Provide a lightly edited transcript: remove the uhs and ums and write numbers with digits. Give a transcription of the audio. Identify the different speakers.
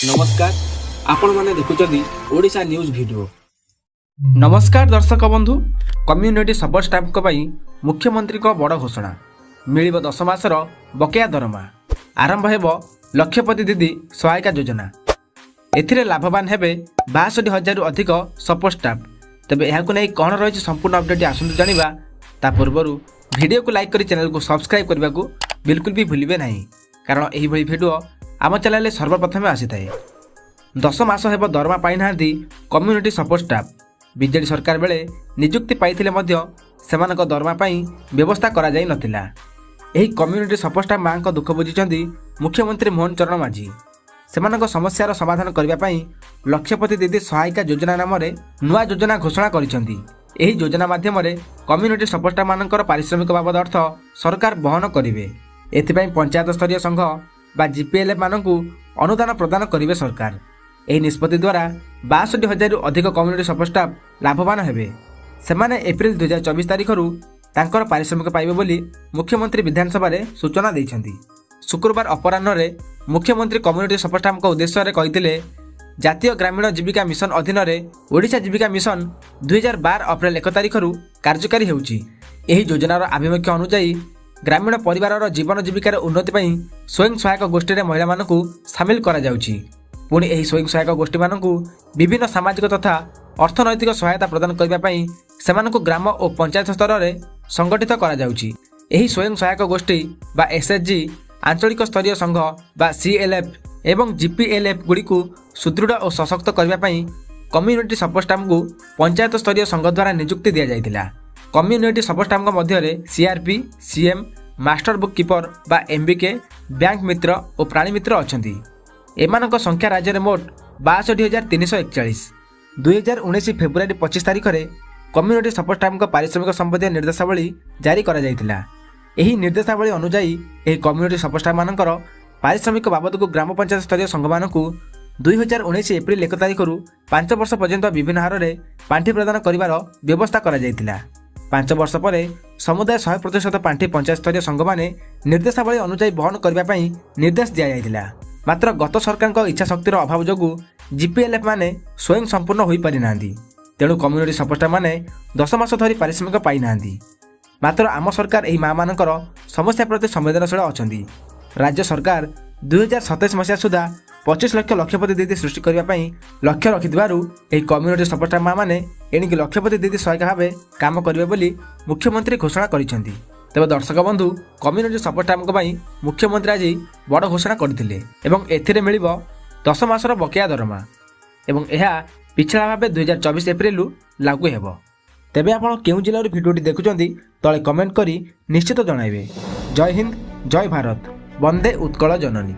Speaker 1: ନମସ୍କାର, ଆପଣମାନେ ଦେଖୁଛନ୍ତି ଓଡ଼ିଶା ନ୍ୟୁଜ୍ ଭିଡ଼ିଓ।
Speaker 2: ନମସ୍କାର ଦର୍ଶକ ବନ୍ଧୁ। କମ୍ୟୁନିଟି ସପୋର୍ଟ ଷ୍ଟାଫ୍ଙ୍କ ପାଇଁ ମୁଖ୍ୟମନ୍ତ୍ରୀଙ୍କ ବଡ଼ ଘୋଷଣା। ମିଳିବ 10 ମାସର ବକେୟା ଦରମା। ଆରମ୍ଭ ହେବ ଲକ୍ଷପତି ଦିଦି ସହାୟିକା ଯୋଜନା। ଏଥିରେ ଲାଭବାନ ହେବେ 62 ହଜାରରୁ ଅଧିକ ସପୋର୍ଟ ଷ୍ଟାଫ୍। ତେବେ ଏହାକୁ ନେଇ କ'ଣ ରହିଛି ସମ୍ପୂର୍ଣ୍ଣ ଅପଡେଟ୍, ଆସନ୍ତୁ ଜାଣିବା। ତା ପୂର୍ବରୁ ଭିଡ଼ିଓକୁ ଲାଇକ୍ କରି ଚ୍ୟାନେଲକୁ ସବସ୍କ୍ରାଇବ୍ କରିବାକୁ ବିଲକୁଲ ବି ଭୁଲିବେ ନାହିଁ, କାରଣ ଏହିଭଳି ଭିଡ଼ିଓ ଆମ ଚ୍ୟାନେଲରେ ସର୍ବପ୍ରଥମେ ଆସିଥାଏ। 10 ମାସ ହେବ ଦରମା ପାଇନାହାନ୍ତି କମ୍ୟୁନିଟି ସପୋର୍ଟ ଷ୍ଟାଫ୍। ବିଜେଡି ସରକାର ବେଳେ ନିଯୁକ୍ତି ପାଇଥିଲେ ମଧ୍ୟ ସେମାନଙ୍କ ଦରମା ପାଇଁ ବ୍ୟବସ୍ଥା କରାଯାଇ ନଥିଲା। ଏହି କମ୍ୟୁନିଟି ସପୋର୍ଟ ଷ୍ଟାଫ୍ ମାଙ୍କ ଦୁଃଖ ବୁଝିଛନ୍ତି ମୁଖ୍ୟମନ୍ତ୍ରୀ ମୋହନ ଚରଣ ମାଝୀ। ସେମାନଙ୍କ ସମସ୍ୟାର ସମାଧାନ କରିବା ପାଇଁ ଲକ୍ଷପତି ଦିଦି ସହାୟିକା ଯୋଜନା ନାମରେ ନୂଆ ଯୋଜନା ଘୋଷଣା କରିଛନ୍ତି। ଏହି ଯୋଜନା ମାଧ୍ୟମରେ କମ୍ୟୁନିଟି ସପୋର୍ଟ ଷ୍ଟାଫ୍ମାନଙ୍କର ପାରିଶ୍ରମିକ ବାବଦ ଅର୍ଥ ସରକାର ବହନ କରିବେ। ଏଥିପାଇଁ ପଞ୍ଚାୟତ ସ୍ତରୀୟ ସଂଘ ବା ଜିପିଏଲ୍ଏଫ୍ ମାନଙ୍କୁ ଅନୁଦାନ ପ୍ରଦାନ କରିବେ ସରକାର। ଏହି ନିଷ୍ପତ୍ତି ଦ୍ୱାରା 62 ହଜାରରୁ ଅଧିକ କମ୍ୟୁନିଟି ସପୋର୍ଟ ଷ୍ଟାଫ୍ ଲାଭବାନ ହେବେ। ସେମାନେ ଏପ୍ରିଲ 2024 ତାରିଖରୁ ତାଙ୍କର ପାରିଶ୍ରମିକ ପାଇବେ ବୋଲି ମୁଖ୍ୟମନ୍ତ୍ରୀ ବିଧାନସଭାରେ ସୂଚନା ଦେଇଛନ୍ତି। ଶୁକ୍ରବାର ଅପରାହ୍ନରେ ମୁଖ୍ୟମନ୍ତ୍ରୀ କମ୍ୟୁନିଟି ସପୋର୍ଟ ଷ୍ଟାଫ୍ଙ୍କ ଉଦ୍ଦେଶ୍ୟରେ କହିଥିଲେ, ଜାତୀୟ ଗ୍ରାମୀଣ ଜୀବିକା ମିଶନ ଅଧୀନରେ ଓଡ଼ିଶା ଜୀବିକା ମିଶନ 2012 ଅପ୍ରିଲ 1 ତାରିଖରୁ କାର୍ଯ୍ୟକାରୀ ହେଉଛି। ଏହି ଯୋଜନାର ଆଭିମୁଖ୍ୟ ଅନୁଯାୟୀ ଗ୍ରାମୀଣ ପରିବାରର ଜୀବନ ଜୀବିକାର ଉନ୍ନତି ପାଇଁ ସ୍ୱୟଂ ସହାୟକ ଗୋଷ୍ଠୀରେ ମହିଳାମାନଙ୍କୁ ସାମିଲ କରାଯାଉଛି। ପୁଣି ଏହି ସ୍ୱୟଂ ସହାୟକ ଗୋଷ୍ଠୀମାନଙ୍କୁ ବିଭିନ୍ନ ସାମାଜିକ ତଥା ଅର୍ଥନୈତିକ ସହାୟତା ପ୍ରଦାନ କରିବା ପାଇଁ ସେମାନଙ୍କୁ ଗ୍ରାମ ଓ ପଞ୍ଚାୟତ ସ୍ତରରେ ସଂଗଠିତ କରାଯାଉଛି। ଏହି ସ୍ୱୟଂ ସହାୟକ ଗୋଷ୍ଠୀ ବା ଏସ୍ଏଚ୍ଜି, ଆଞ୍ଚଳିକ ସ୍ତରୀୟ ସଂଘ ବା ସିଏଲ୍ଏଫ୍ ଏବଂ ଜିପିଏଲ୍ଏଫ୍ ଗୁଡ଼ିକୁ ସୁଦୃଢ଼ ଓ ସଶକ୍ତ କରିବା ପାଇଁ କମ୍ୟୁନିଟି ସପୋର୍ଟ ଷ୍ଟାଫ୍ଙ୍କୁ ପଞ୍ଚାୟତ ସ୍ତରୀୟ ସଂଘ ଦ୍ୱାରା ନିଯୁକ୍ତି ଦିଆଯାଇଥିଲା। କମ୍ୟୁନିଟି ସପୋର୍ଟ ଷ୍ଟାଫ୍ଙ୍କ ମଧ୍ୟରେ CRP, CM, master book keeper ବା ଏମ୍ବିକେ, ବ୍ୟାଙ୍କ ମିତ୍ର ଓ ପ୍ରାଣୀ ମିତ୍ର ଅଛନ୍ତି। ଏମାନଙ୍କ ସଂଖ୍ୟା ରାଜ୍ୟରେ ମୋଟ 62,341। 2019 ଫେବୃଆରୀ 25 ତାରିଖରେ କମ୍ୟୁନିଟି ସପୋର୍ଟ ଷ୍ଟାଫ୍ଙ୍କ ପାରିଶ୍ରମିକ ସମ୍ବନ୍ଧୀୟ ନିର୍ଦ୍ଦେଶାବଳୀ ଜାରି କରାଯାଇଥିଲା। ଏହି ନିର୍ଦ୍ଦେଶାବଳୀ ଅନୁଯାୟୀ ଏହି କମ୍ୟୁନିଟି ସପୋର୍ଟ ଷ୍ଟାଫ୍ମାନଙ୍କର ପାରିଶ୍ରମିକ ବାବଦକୁ ଗ୍ରାମ ପଞ୍ଚାୟତ ସ୍ତରୀୟ ସଂଘମାନଙ୍କୁ 2019 ଏପ୍ରିଲ 1 ତାରିଖରୁ 5 ବର୍ଷ ପର୍ଯ୍ୟନ୍ତ ବିଭିନ୍ନ ହାରରେ ପାଣ୍ଠି ପ୍ରଦାନ କରିବାର ବ୍ୟବସ୍ଥା କରାଯାଇଥିଲା। 5 ବର୍ଷ ପରେ ସମୁଦାୟ 100% ପାଣ୍ଠି ପଞ୍ଚାୟତ ସ୍ତରୀୟ ସଂଘମାନେ ନିର୍ଦ୍ଦେଶାବଳୀ ଅନୁଯାୟୀ ବହନ କରିବା ପାଇଁ ନିର୍ଦ୍ଦେଶ ଦିଆଯାଇଥିଲା। ମାତ୍ର ଗତ ସରକାରଙ୍କ ଇଚ୍ଛାଶକ୍ତିର ଅଭାବ ଯୋଗୁଁ ଜିପିଏଲ୍ଏଫ୍ ମାନେ ସ୍ୱୟଂ ସମ୍ପୂର୍ଣ୍ଣ ହୋଇପାରିନାହାନ୍ତି। ତେଣୁ କମ୍ୟୁନିଟି ସପୋର୍ଟ ମାନେ 10 ମାସ ଧରି ପାରିଶ୍ରମିକ ପାଇନାହାନ୍ତି। ମାତ୍ର ଆମ ସରକାର ଏହି ମାଆମାନଙ୍କର ସମସ୍ୟା ପ୍ରତି ସମ୍ବେଦନଶୀଳ ଅଛନ୍ତି। ରାଜ୍ୟ ସରକାର 2027 ମସିହା ସୁଦ୍ଧା 25 ଲକ୍ଷ ଲକ୍ଷପତି ଦିଦି ସୃଷ୍ଟି କରିବା ପାଇଁ ଲକ୍ଷ୍ୟ ରଖିଥିବାରୁ ଏହି କମ୍ୟୁନିଟି ସପୋର୍ଟ ମାଆମାନେ ଏଣିକି ଲକ୍ଷପତି ଦିଦି ସହାୟିକା ଭାବେ କାମ କରିବେ ବୋଲି ମୁଖ୍ୟମନ୍ତ୍ରୀ ଘୋଷଣା କରିଛନ୍ତି। ତେବେ ଦର୍ଶକ ବନ୍ଧୁ, କମ୍ୟୁନିଟି ସପୋର୍ଟ ଷ୍ଟାଫ୍ଙ୍କ ପାଇଁ ମୁଖ୍ୟମନ୍ତ୍ରୀ ଆଜି ବଡ଼ ଘୋଷଣା କରିଥିଲେ ଏବଂ ଏଥିରେ ମିଳିବ 10 ମାସର ବକେୟା ଦରମା ଏବଂ ଏହା ପିଛିଲା ଭାବେ 2024 ଏପ୍ରିଲରୁ ଲାଗୁ ହେବ। ତେବେ ଆପଣ କେଉଁ ଜିଲ୍ଲାରୁ ଭିଡ଼ିଓଟି ଦେଖୁଛନ୍ତି, ତଳେ କମେଣ୍ଟ କରି ନିଶ୍ଚିତ ଜଣାଇବେ। ଜୟ ହିନ୍ଦ, ଜୟ ଭାରତ, ବନ୍ଦେ ଉତ୍କଳ ଜନନୀ।